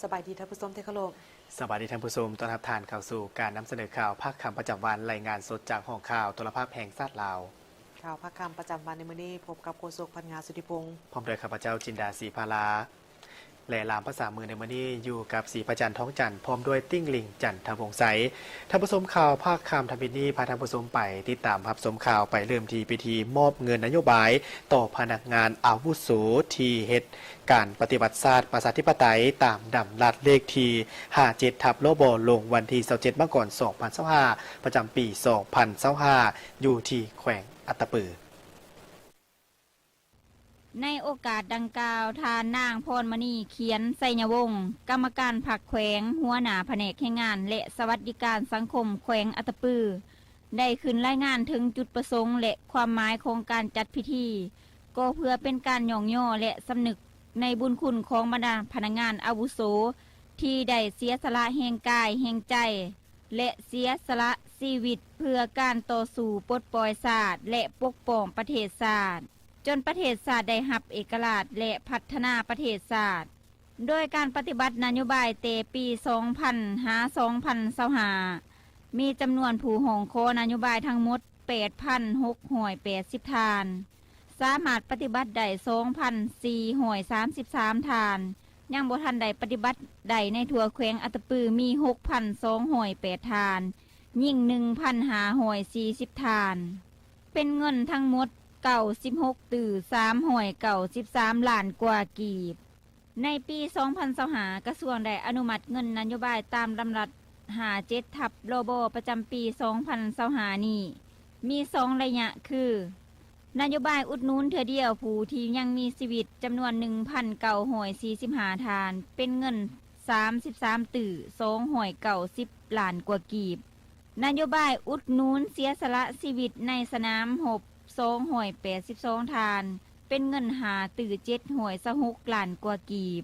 ສະບາຍດີທ່ານຜູ້ຊົມທີ່ເຄົາລົບ. ສະບາຍດີທ່ານຜູ້ຊົມ, ຕ້ອນຮັບທ່ານເຂົ້າສູ່ການນຳສະເໜີຂ່າວພາກຄ່ຳປະຈຳວັນ, ລາຍງານສົດຈາກຫ້ອງຂ່າວໂທລະພາບແຫ່ງຊາດລາວ. ຂ່າວພາກຄ່ຳປະຈຳວັນໃນມື້ນີ້ ພົບກັບໂຄສົກ ພັນງາ ສຸທິພົງ ພ້ອມດ້ວຍຂ້າພະເຈົ້າ ຈິນດາ ສີພາລາ. ແລະ ລາມພາສາມືໃນມື້ນີ້ ຢູ່ກັບ ສີພະຈັນ ທອງຈັນ ພ້ອມດ້ວຍ ຕິ່ງລິງ ຈັນທະວົງໄຊ. ທ່ານຜູ້ຊົມ, ຂ່າວພາກຄ່ຳທຳອິດນີ້ ພາທ່ານຜູ້ຊົມໄປຕິດຕາມຮັບຊົມຂ່າວ, ໄປເລີ່ມທີ່ພິທີມອບເງິນນະໂຍບາຍຕໍ່ພະນັກງານອາວຸໂສທີ່ເຮັດ ການປະຕິວັດຊາດປະຊາທິປະໄຕຕາມດຳລັດເລກທີຫ້າເຈັດທັບ ລບ ລົງວັນທີຊາວເຈັດ ມັງກອນ ສອງພັນຊາວຫ້າ ປະຈຳປີສອງພັນຊາວຫ້າ ຢູ່ທີ່ແຂວງອັດຕະປື. ໃນໂອກາດດັ່ງກ່າວ, ທ່ານນາງ ພອນມະນີ ຂຽນໄຊຍະວົງ ກຳມະການພັກແຂວງ, ຫົວໜ້າພະແນກແຮງງານ ແລະ ສະຫວັດດີການສັງຄົມແຂວງອັດຕະປື ໄດ້ຂຶ້ນລາຍງານເຖິງຈຸດປະສົງ ແລະ ຄວາມໝາຍຂອງການຈັດພິທີ, ກໍເພື່ອເປັນການຍ້ອງຍໍ ແລະ ສຳນຶກໃນບຸນຄຸນຂອງບັນດາພະນັກງານອາວຸໂສ ທີ່ໄດ້ເສຍສະຫຼະແຮງກາຍ, ແຮງໃຈ ແລະ ເສຍສະຫຼະຊີວິດເພື່ອການຕໍ່ສູ້ປົດປ່ອຍຊາດ ແລະ ປົກປ້ອງປະເທດຊາດ, ຈົນປະເທດຊາດໄດ້ຮັບເອກະລາດ ແລະ ພັດທະນາປະເທດຊາດ. ໂດຍການປະຕິບັດນະໂຍບາຍແຕ່ປີສອງພັນຫາສອງພັນຊາວຫ້າ ມີຈຳນວນຜູ້ຮ້ອງຂໍນະໂຍບາຍທັງໝົດແປດພັນຫົກຮ້ອຍແປດສິບທ່ານ, ສາມາດປະຕິບັດໄດ້ສອງພັນສີ່ຮ້ອຍສາມສິບສາມທ່ານ, ຍັງບໍ່ທັນໄດ້ປະຕິບັດໄດ້ໃນທົ່ວແຂວງອັດຕະປືມີຫົກພັນສອງຮ້ອຍແປດທ່ານ, ຍິງໜຶ່ງພັນຫ້າຮ້ອຍສີ່ສິບທ່ານ, ເປັນເງິນທັງໝົດເກົ້າສິບຫົກຕື້ສາມຮ້ອຍເກົ້າສິບສາມລ້ານກວ່າກີບ. ໃນປີສອງພັນຊາວຫ້າ ກະຊວງໄດ້ອະນຸມັດເງິນນະໂຍບາຍຕາມດຳລັດຫ້າເຈັດທັບ ລບ ປະຈຳປີສອງພັນຊາວຫ້ານີ້ ມີສອງໄລຍະຄື ນະໂຍບາຍອຸດໜູນເທື່ອດຽວຜູ້ທີ່ຍັງມີຊີວິດ ຈຳນວນໜຶ່ງພັນເກົ້າຮ້ອຍສີ່ສິບຫ້າທ່ານ ເປັນເງິນສາມສິບສາມຕື້ສອງຮ້ອຍເກົ້າສິບລ້ານກວ່າກີບ, ນະໂຍບາຍອຸດໜູນເສຍສະຫຼະຊີວິດໃນສະໜາມຮົບສອງຮ້ອຍແປດສິບສອງທ່ານ ເປັນເງິນຫ້າຕື້ເຈັດຮ້ອຍຊາວຫົກລ້ານກວ່າກີບ.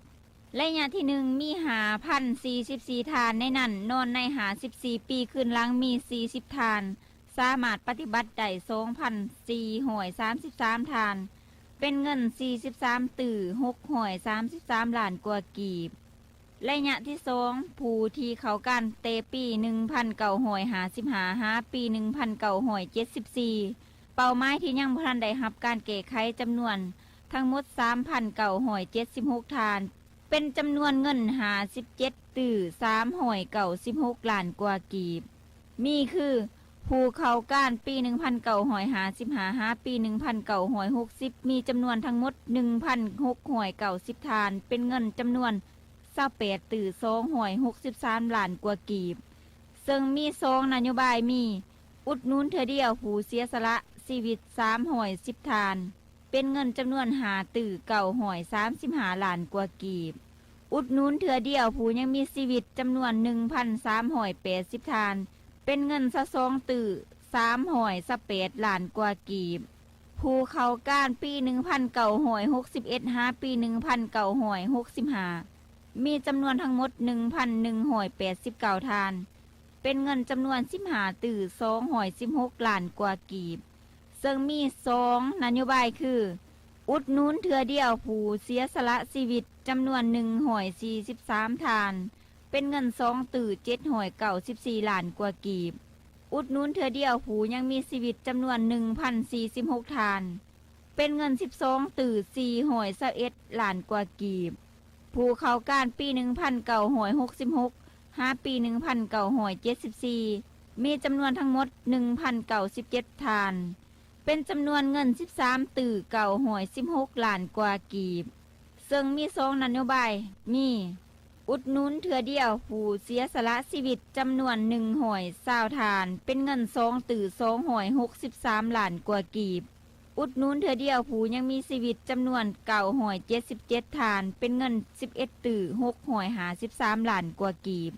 ໄລຍະທີໜຶ່ງ ມີຫ້າພັນສີ່ສິບສີ່ທ່ານ, ໃນນັ້ນນອນໃນຫ້າສິບສີ່ປີຂຶ້ນຫຼັງມີສີ່ສິບທ່ານ, ສາມາດປະຕິບັດໄດ້ສອງພັນສີ່ຮ້ອຍສາມສິບສາມທ່ານ, ເປັນເງິນສີ່ສິບສາມຕື້ຫົກຮ້ອຍສາມສິບສາມລ້ານກວ່າກີບ. ໄລຍະທີສອງ ຜູ້ທີ່ເຂົ້າການແຕ່ປີໜຶ່ງພັນເກົ້າຮ້ອຍຫ້າສິບຫ້າ ຫາປີໜຶ່ງພັນເກົ້າຮ້ອຍເຈັດສິບສີ່ ເປົ້າໝາຍທີ່ຍັງບໍ່ທັນໄດ້ຮັບການແກ້ໄຂຈຳນວນທັງໝົດສາມພັນເກົ້າຮ້ອຍເຈັດສິບຫົກທ່ານ, ເປັນຈຳນວນເງິນຫ້າສິບເຈັດຕື້ສາມຮ້ອຍເກົ້າສິບຫົກລ້ານກວ່າກີບ ມີຄື ຜູ້ເຂົ້າການປີໜຶ່ງພັນເກົ້າຮ້ອຍຫ້າສິບຫ້າ ຫາປີໜຶ່ງພັນເກົ້າຮ້ອຍຫົກສິບ ມີຈຳນວນທັງໝົດໜຶ່ງພັນຫົກຮ້ອຍເກົ້າສິບທ່ານ, ເປັນເງິນຈຳນວນຊາວແປດຕື້ສອງຮ້ອຍຫົກສິບສາມລ້ານກວ່າກີບ, ເຊິ່ງມີສອງນະໂຍບາຍ ມີ ອຸດໜູນເທື່ອດຽວຜູ້ເສຍສະຫຼະຊີວິດສາມຮ້ອຍສິບທ່ານ, ເປັນເງິນຈຳນວນຫ້າຕື້ເກົ້າຮ້ອຍສາມສິບຫ້າລ້ານກວ່າກີບ, ອຸດໜູນເທື່ອດຽວຜູ້ຍັງມີຊີວິດຈຳນວນໜຶ່ງພັນສາມຮ້ອຍແປດສິບທ່ານ, ເປັນເງິນຊາວສອງຕື້ສາມຮ້ອຍຊາວແປດລ້ານກວ່າກີບ, ຜູ້ເຂົ້າການປີໜຶ່ງພັນເກົ້າຮ້ອຍຫົກສິບເອັດ ຫາປີໜຶ່ງພັນເກົ້າຮ້ອຍຫົກສິບຫ້າ ມີຈຳນວນທັງໝົດໜຶ່ງພັນໜຶ່ງຮ້ອຍແປດສິບເກົ້າທ່ານ, ເປັນເງິນຈຳນວນສິບຫ້າຕື້ສອງຮ້ອຍສິບຫົກລ້ານກວ່າກີບ, ເຊິ່ງມີສອງນະໂຍບາຍຄື ອຸດໜູນເທື່ອດຽວຜູ້ເສຍສະຫຼະຊີວິດຈຳນວນໜຶ່ງຮ້ອຍສີ່ສິບສາມທ່ານ, ເປັນເງິນສອງຕື້ເຈັດຮ້ອຍເກົ້າສິບສີ່ລ້ານກວ່າກີບ, ອຸດໜູນເທື່ອດຽວຜູ້ຍັງມີຊີວິດຈຳນວນໜຶ່ງພັນສີ່ສິບຫົກທ່ານ, ເປັນເງິນສິບສອງຕື້ສີ່ຮ້ອຍຊາວເອັດລ້ານກວ່າກີບ, ຜູ້ເຂົ້າການປີໜຶ່ງພັນເກົ້າຮ້ອຍຫົກສິບຫົກ ຫາປີໜຶ່ງພັນເກົ້າຮ້ອຍເຈັດສິບສີ່ ມີຈຳນວນທັງໝົດໜຶ່ງພັນເກົ້າສິບເຈັດທ່ານ, ເປັນຈຳນວນເງິນສິບສາມຕື້ເກົ້າຮ້ອຍສິບຫົກລ້ານກວ່າກີບ, ເຊິ່ງມີສອງນະໂຍບາຍ ມີ ອຸດໜູນເທື່ອດຽວຜູ້ເສຍສະຫຼະຊີວິດຈຳນວນໜຶ່ງຮ້ອຍຊາວທ່ານ, ເປັນເງິນສອງຕື້ສອງຮ້ອຍຫົກສິບສາມລ້ານກວ່າກີບ, ອຸດໜູນເທື່ອດຽວຜູ້ຍັງມີຊີວິດຈຳນວນເກົ້າຮ້ອຍເຈັດສິບເຈັດທ່ານ, ເປັນເງິນສິບເອັດຕື້ຫົກຮ້ອຍຫ້າສິບສາມລ້ານກວ່າກີບ,